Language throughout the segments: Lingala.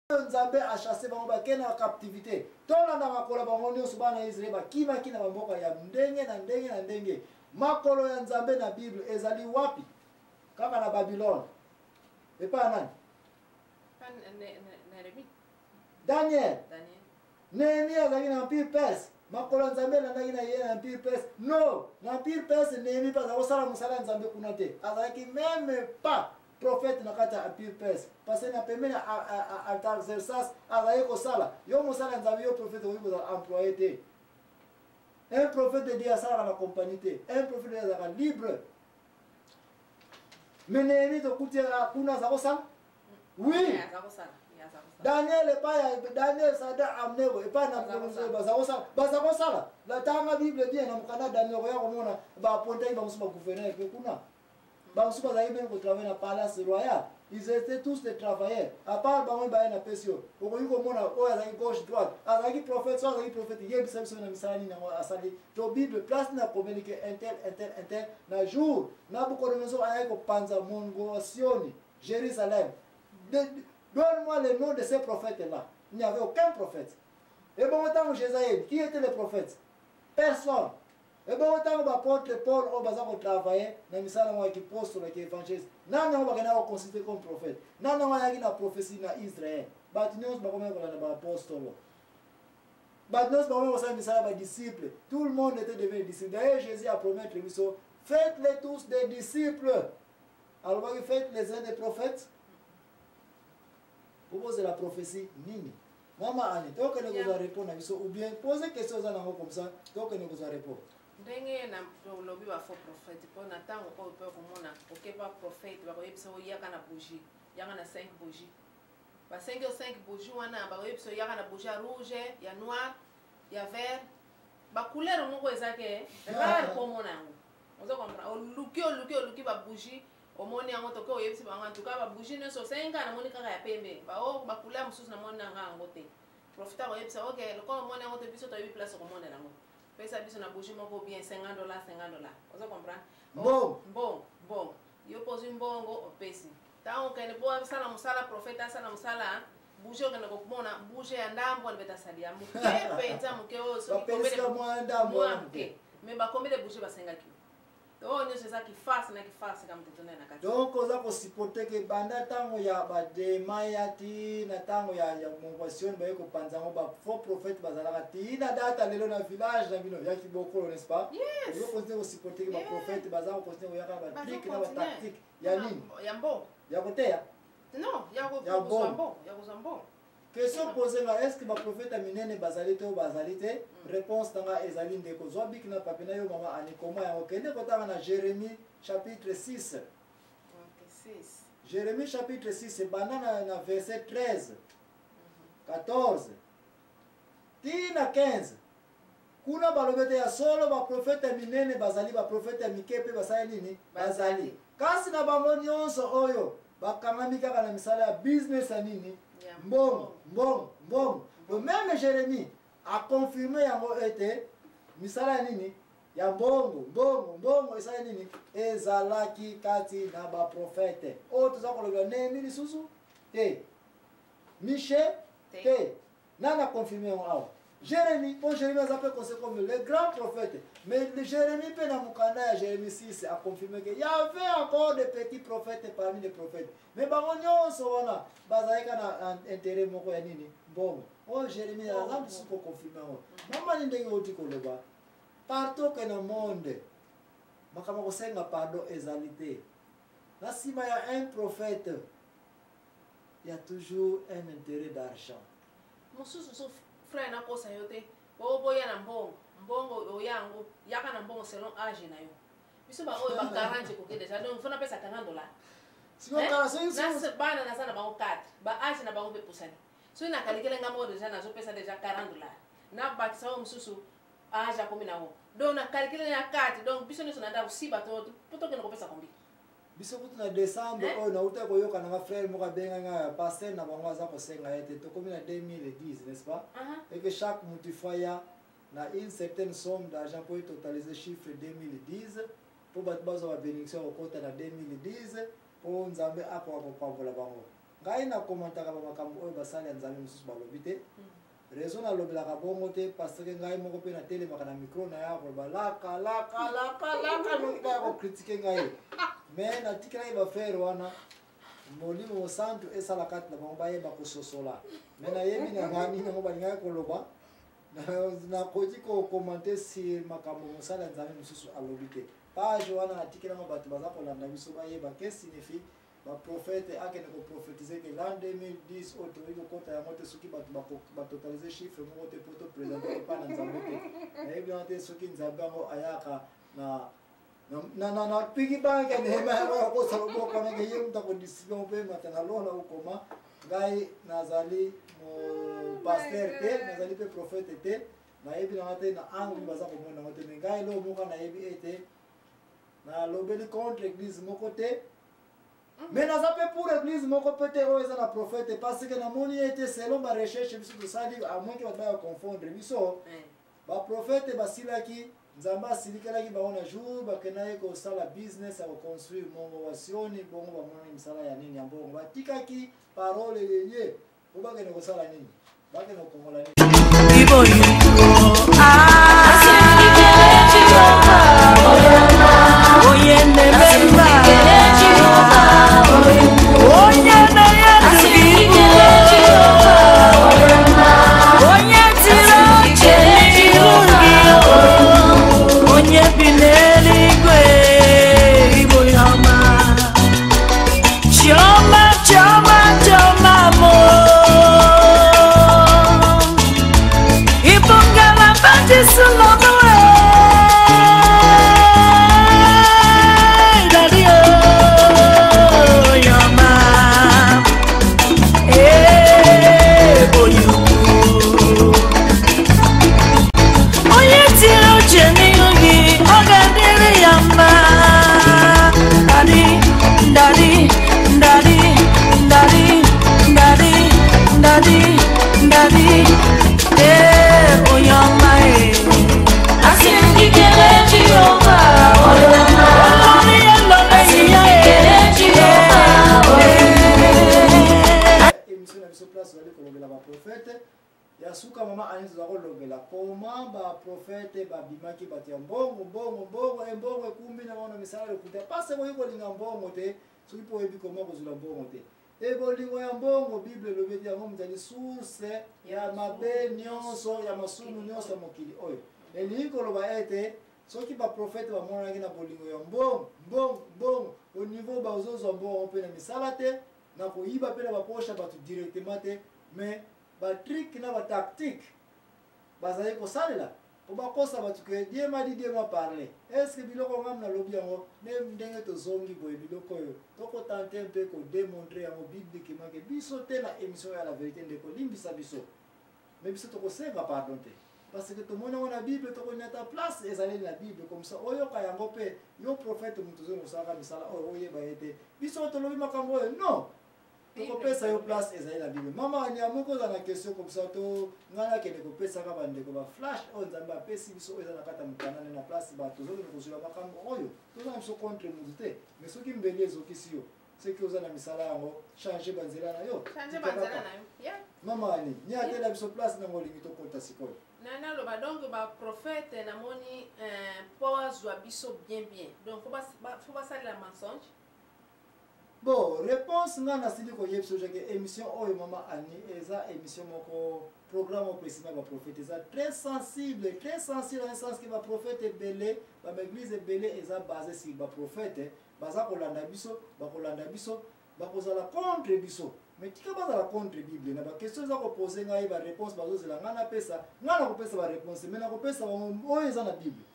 Nzambe a chasse bango bakei na captivité. Tolanda makolo bango nyonso, bana ya Israel bakimaki na bamboka ya ndenge na ndenge na ndenge. Makolo ya Nzambe na Bible ezali wapi? Kaka na Babylone. Epai ya nani? Daniel. Nehemie azalaki na Empire Perse. Makolo ya Nzambe elandaki na ye na Empire Perse. No, na Empire Perse Nehemie mpe azalaki kosala mosala ya Nzambe kuna te. Azalaki meme pas prophète na kati ya Empire Perse. Parce que na pembeni ya Artaxerxes azalaki kosala. Yo mosala ya Nzambe, yo prophète okoki kozala employé te. Un prophète de Dieu asalaka na compagnie te. Un prophète de Dieu azalaka libre. Mais Nehemie tokuti kuna aza kosala? Oui. Daniel epai ya Daniel Sada Amnego epai na baza kosala, baza kosala. Tanga Bible bien na mokanda Daniel okoya komona bapointaki bango ba gouverneur mpe kuna. Bango bazalaki meme kotravailler na palace royal. Ils étaient tous des travailleurs. À part bango baye na pesi yo. Okoki komona oyo azalaki gauche droite. Azalaki prophète, so azalaki prophète, yebisa biso na misala nini yango asali. To Bible place na komeli ke intel intel intel na jour Nabucodonosor ayaki kopanza mongo Sioni, Jérusalem. Donne-moi le nom de ces prophètes-là. Il n'y avait aucun prophète. Et bon, ntango Jésus ayebi, qui était le prophète? Personne. Ebongo ntango baapôtre Paul oyo baza kotravaille na misala yango ya kipostolo ya kiévangéliste, nani yango bakendaka koconsulte comme prophète? Nani yango ayaki na prophétie na Israël? Bato nyonso bakomaki kolanda baapostolo. Bato nyonso bakomaki kosala misala ya badisciple. Tout le monde était devenu disciple. D'ailleurs, Jésus a promettre biso, faites-les tous des disciples. Alobaki faites les uns des prophètes. Bobozela prophétie nini? Mama Annie, tokende kozwa repos na biso ou bien pose question oza nango comme ça, tokende kozwa repos. Ndenge na tolobi ba faux prophète mpo na ntango oyo mpe okomona okepa prophète bakoyebisa oyaka na bougie, yaka na 5 bougie, basengi yo 5 bougie wana, bakoyebisa oyaka na bougie ya rouge, ya noir, ya vert, bacouleur moko eza ke rare mpo omona yango. Ozo comprendre? Oluki, oluki, oluki babougie, omoni yango toke oyebisi bango, en tout cas babougie nyonso osengi kaka, namoni kaka ya pembe, bao bacouleur mosusu namoni nanga yango te. Profita koyebisa ok, lokola omoni yango te, biso toyebi place okomonela yango, pesa biso na bougie moko bien $50, $50. Ozo comprendre? Mbongo. Mbongo, mbongo. Yo mpo ozwi mbongo opesi, ntango okende mpo asala mosala, prophète asala mosala, bougie okende komona bougie ya ndambo wana beta asali ya moke mpenza, moke oyo soki Bapesika mwa ndambo mwa wana moke, mais bacombien de bougie basengaki yo? Oyo nyonso eza kifarce na kifarce kaka moto etonda na kati. Donc oza kosupporte ke banda ntango ya bademaya ti na ntango ya mongwasioni baye kopanza yango, bafaux prophète bazalaka ti na data lelo na village na bino ya Kibokolo, n'est-ce pas? Yes. Ozokontinue kosupporte ke baprophète baza kokontinue koyaka na batrick na Bazocontinue. batactique ya nini? Ya mbongo. Ya koteya. Non, ya Ya kozwa mbongo. mbongo, ya kozwa mbongo. Question posée nga, est-ce que baprophète ya minene bazali to bazali te? Réponse na nga ezali, ndeko, zwa bic na papier na yo, mama Ani, koma yango, kende kotanga na Jérémie chapitre 6. Ok, 6. Jérémie chapitre 6, ebanda na verset 13, 14 ti na 15. Kuna balobi ete ya solo baprofete ya minene bazali, baprofete ya mike mpe basali nini? Bazali. Kasi na bango nyonso oyo bakangami kaka na misala ya business ya nini? Ya mbongo, mbongo, mbongo. Donc même Jérémie a confirmé yango ete misala ya nini? Ya mbongo, mbongo, mbongo esali nini? Ezalaki kati na baprofete. Oyo toza kolobela Néhémie lisusu te, Michée Te. te. Nani a confirmé yango awa? Jérémie. Mpo Jérémie aza mpe considéré comme le grand prophète, mais le Jérémie mpe na mokanda ya Jérémie 6 a confirmé que y avait encore des petits prophètes parmi les prophètes, mais bango nyonso wana bazalaki kaka na intérêt moko ya nini? Mbongo. Oyo Jérémie aza lisusu koconfirme yango. Mamani, ndenge outi koloba, partout ke na monde makambo ya kosenga pardon ezali te. Na nsima ya un prophète, il y a toujours un intérêt d'argent. Mosusu so frère nakosa yo te, oyo boya na mbongo, mbongo oya yango, yaka na mbongo selon age na yo. Biso baoyo ba 40 ekoki déjà, donc faut napesa $40. Sikoyo Eh? kala soki Bana naza na bango 4, ba age na bango mpe pusani. Soki nakalikele nga moko déjà nazopesa déjà $40, nabakisa oyo mosusu age akomi nango, donc nakalikele na 4, donc biso nyonso na ndako si bato po tokende kopesa combien? Biso kutu na décembre Eh? oyo nauta koyoka nanga frère moko abenga nga, pasteur na bango aza kosenga ye te tokomi na 2010, n'est-ce pas? Et que chaque mutu faut aya na une certaine somme d'argent pour totaliser chiffre 2010, mpo bato bazwa babénédiction ya kokota na 2010, mpo Nzambe akoka kopambola bango. Ngai na commentaka ba makambo oyo basali ya Nzambe mosusu balobi te. Raison nalobelaka bongo te parce que ngai moko mpe natelemaka na micro na ya koloba laka laka laka laka noki baya kocritiquer ngai. Mais natikelaki ba frère wana Molimo Mosantu esala kati na bango bayeba kososola. Mais nayebi na ngai nini yango balingaki koloba. Nakoki kokommente sur makambo mosali ya Nzambe mosusu alobi te. Page wana natikelaka bato baza kolanda biso bayeba que signifie ba prophète akende ko prophétiser que l'an 2010 oyo tokoki kokota yango te soki bato batotalise chiffre moko te mpo topresente epai na Nzambe te. Nayebi yango te soki Nzambe yango ayaka na na na na pigi bank ya Nehemia yango ya kosa loboko wana ke ye moto akodistribue yango mpe mata na lola okoma. Ngai nazali mo pasteur te, nazali mpe prophète te, nayebi nanga te na angle baza komona yango te, mais ngai eloko moko nayebi ete nalobeli contre église moko te, mais naza mpe pour église moko mpe te oyo eza na prophète, parce que namoni ete selon ba recherche biso tosali, à moins que bato baya confondre biso, baprophète basilaki, Nzambe asilikelaki bango na jour bakendaki kosala business ya koconstruire mongo wa Sioni, bongo bamonani misala ya nini ya mbongo, batikaki parole yeye po bakende kosala nini, bakende kokongola nini. Chioma, Chioma, Chioma mo. Ibongala bajisu lobo e. Daddy o, yoma. Eh, boyuku. Onye tiri uche n'ihu gị, ọ ga-adịrị ya mma. Daddy, daddy, daddy, daddy, daddy, daddy, daddy. Eh, onye ọma e. Asị m gị kelee Jehova, onye ọma. Olórí elórí ya e. Kelee Jehova, onye ọma. Émission na biso place ozali kolobela baprophète ya suka. Mama Ani, toza kolobela comment baprophète babimaki bato ya mbongo, mbongo, mbongo e mbongo ekumbi na bango na misala lokuta, parce koki kolinga mbongo te soki mpo oyebi koma kozwela mbongo te. E bolingo ya mbongo, Bible elobi ete yango mozali source ya mabe nyonso, ya masumu nyonso ya mokili oyo. Elingi koloba ete soki baprophète bamonanaki na bolingo ya mbongo, mbongo, mbongo, au niveau bazozwa mbongo mpe na misala te, na koyiba mpe na bapoche ya bato directement te, mais batrick na batactique bazali kosalela mpo bakosa bato ke Dieu m'a dit, Dieu m'a parlé. Est ce que biloko ngamu nalobi yango nde ndenge tozongi boye, biloko oyo tokotenter mpe kodémontrer yango bibliquement ke biso te na émission ya la vérité? Ndeko, limbisa biso, mais biso tokosenga pardon te, parce que tomoni yango na Bible, tokonyata place ezaleli na Bible comme ça oyoka yango. Mpe yo prophète, moto ozongi kosalaka misala oyo, oyeba ye te biso tolobi makambo oyo non, tokopesa yo place ezali na Bible. Mama Ani, moko oza na question comme ça, to ngai nakende kopesaka bandeko baflash oyo Nzambe apesi biso, oyo eza na kati ya mokanda nde na place bato tozokende kozwela makambo oyo. Toza na biso contre motu te, mais soki mbeli ezokisi yo, soki oza na misala yango, change banzela na yo. Change banzela na yo, yeah. Mama Ani, ni atela biso place nango olingi tokota sikoyo. Na naloba donc baprophète namoni mpo azwa biso bien bien, donc faut basalela mensonge. Bon, réponse nga nasili koyebisa ojake émission oyo, mama Ani, eza émission moko, programme oyo précisément baprophète eza très sensible, très sensible dans le sens que baprophète ebele, babaeglise ebele eza basé sur baprophète. Baza kolanda biso, bakolanda biso, bakozala contre biso, mais tika bazala contre Bible. Na baquestion eza kopose ngai, baréponse bazozela ngai napesa, ngai nakopesa baréponse, mais nakopesa bango oyo eza na Bible,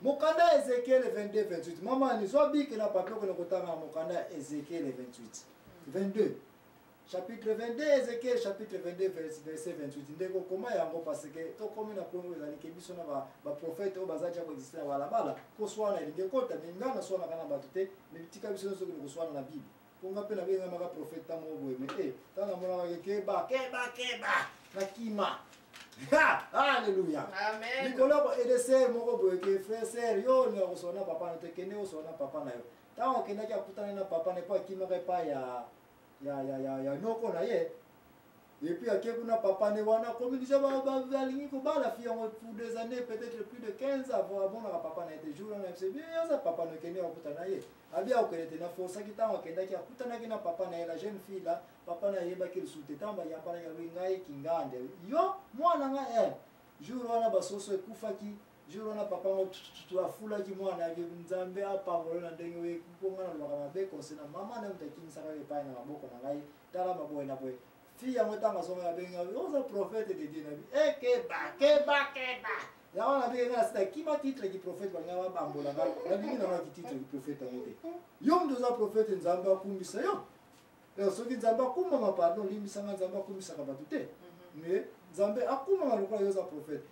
mokanda ya Ezekiel 22 28. Mama Ani, zwa bic na papier, okende kotanga na mokanda ya Ezekiel 28 22, chapitre 22, Ezekiel chapitre 22 verset 28. Ndeko, koma yango, parce que tokomi na point oyo ezali ke biso na baprophète oyo baza tia koexiste na balabala, koswana elingi ekota. Me ngai naswanaka na bato te, me tika biso nyonso okende koswana na Bible, mpo nga mpe nabengamaka prophète ntango oyo boye. Me e ntango namonaka ke keba, keba, keba, nakima. Alleluya! Amen. Likolo ya koaider sœur moko boye ke frère, sœur, yo olinga koswana na papa na te, kende koswana na papa na yo. Ntango akendaki, akutani na papa na ye, mpo akimaka epai ya ya, ya, ya, ya noko na ye. Et puis ake kuna, papa ne wana akomi deja, balingi kobala fille yango pour des années, peut-être plus de 15 ans amonaka papa na ye te. Jour wana yebisi aza papa na okende akuta na ye, abi akokende te. Na forsaki. Ntango akendaki, akutanaki na papa na ye, la jeune fille là, papa na ye ayebaki lisusu te. Ntango bayambanaki, alobi: "Ngai kingande yo mwana ngai." Jour wana basoso ekufaki. Jour wana papa ngo afulaki mwana yaki: "Nzambe apambola na ndenge oye, mpo ngai nalobaka mabe concernant mama na moto akimisaka yo epai na maboko na ngai. Tala maboye na boye." Fille yango, ntango azonga, abenga: "Oza prophète de Dieu." Nabi ekeba, keba, keba. Yango nabenge ngai nasita kima titre ki prophète, balinga babambola ngai. Nabimi nanga ki titre ki prophète yango te. Yo moto oza prophète, Nzambe akumbisa yo. Soki Nzambe akumama, pardon, limbisanga, Nzambe akumbisaka bato te, mais Nzambe akumama lokola yo oza prophète.